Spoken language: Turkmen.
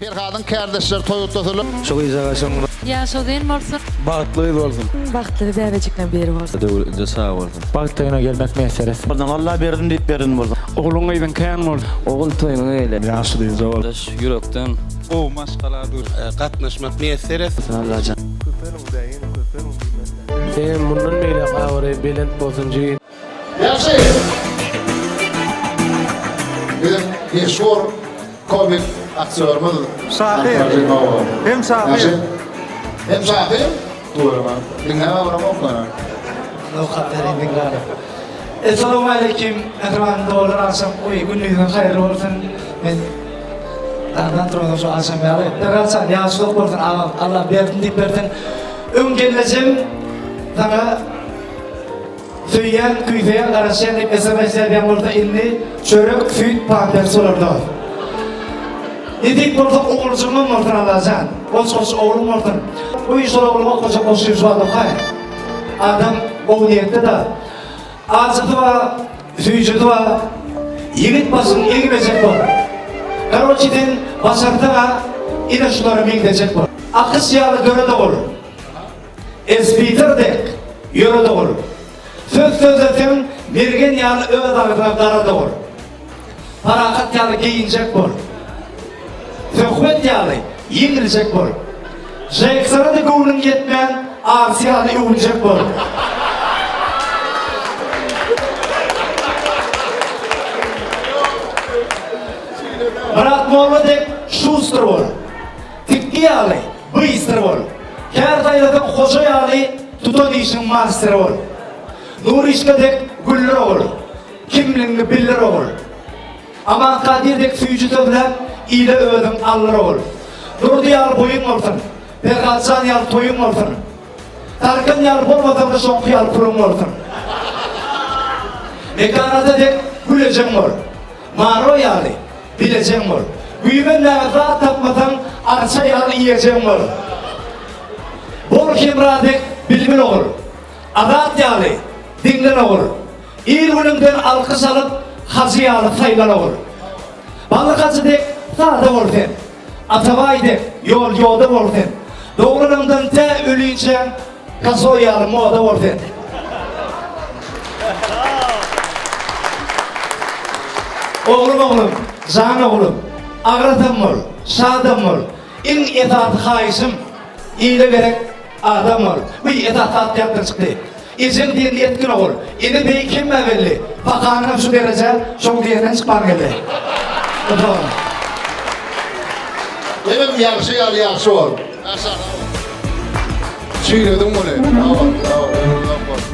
Perhadyň kärdeşleri toý gutlasalar. Şu gyzjagaz şoň. Ýaşy uzyn bolsun. Bagtly gyz bolsun. Bagtly bäbejikleň biri bolsun. Döwletinde sag bolsun. Bagt toýuna gelmek miýesser etsin. Bolsun Allah berdim diýip berdim bolsun. Ogluň gyzyň kän bolsun. Ogul toýuňy eýle. Ýaşy gyzja bol. Daş ýürekden. Gowy maşgala dur. Gatnaşmak miýesser etsin. Allajan. Köpeliň däýin köpeliň diýmänler. Seňem mundan beýläk abraýy belent bolsun jigim. Ýagşy! Biziň meşhur komik aktýorymyz Şahyr. Hem şahyr. Hem şahyr? Tüweleme. Diňläp oturamok ýöne. Okap bereýin diňlälim. Essalawmaleýkim mähriban doganlar agşam gowy gündiziňiz haýyrly bolsun. Men daňdan turansoň şu agşam ýaly. Perhatjan ýaşy uzak bolsun agam Allah bersin diýip bersin. Öň gelnejem saňa Söýýän, küýseýän, garaşýan diýip sms ýazýan bolsa indi çörek, süýt, pampers bolar dos. Nesip bolsa oguljygymam bolsun Allajan. Goç-goç ogluň bolsun. Goý şol ogluň okajak goşgyny şu wagt okaý. Adam gowy niýetde-da. Ajysy bar, süýjüsi bar. Ýigit başyň egmejek bol. Karoçi sen başarsaň-a ine şulara meňzejek bol. Akyş ýaly döre dogul. Espiter dek ýöre dogul. Söz sözleseň mergen ýaly öz agzyňa gara dogul. Parahat ýaly geýinjek bol. Söhbet ýaly ýeňiljek bol. Žeksara-da göwnüň ýetmän Arsy ýaly öwünjek bol. Myrat molla dek şustr bol. Tikgi ýaly, bystr bol. Kär saýlasaň hoja ýaly tutan işiň masteri bol. Nuryşka dek güldür ogul. Kimligiňi bildir ogul. Aman Kadyr dek süýji sözläp ile özüň aldyr ogul. Durdy ýaly boýuň bolsun. Perhatjan ýaly toýuň bolsun. Tarkan ýaly bolmasaňda şoňky ýaly puluň bolsun. Mekan ata dek gülejeň bol. Maro ýaly Bilejeň bol. Güýmenmäge zat tapmasaň, arça ýaly iýejeň bol. Bol Hemra dek bilbil ogul. Azat ýaly diňlen ogul. Il-günüňden alkyş alyp, hajy ýaly saýlan ogul. Balyk hajy dek sada bol sen. Atabaý dek ýol-ýoda bol sen. Doglanyňdan tä ölinçäň Kasoý ýaly moda bol sen. Oglum oglum, jan oglum, agrasam bol, şadam bol. Iň esasy haýyşym, ile gerek adam bol. Wiý, esasy zat ýatdan çykdy. Ejeň diýenini etgin ogul. Ene beýik hemmä belli. Pakanyňam şu derejä şoň diýeninden çykman geldi. Oturalım. Hemem ýagşy ýaly ýagşy bol. Çüýrediň muny. Sag bol, sag bol, ömrüň uzak bolsun.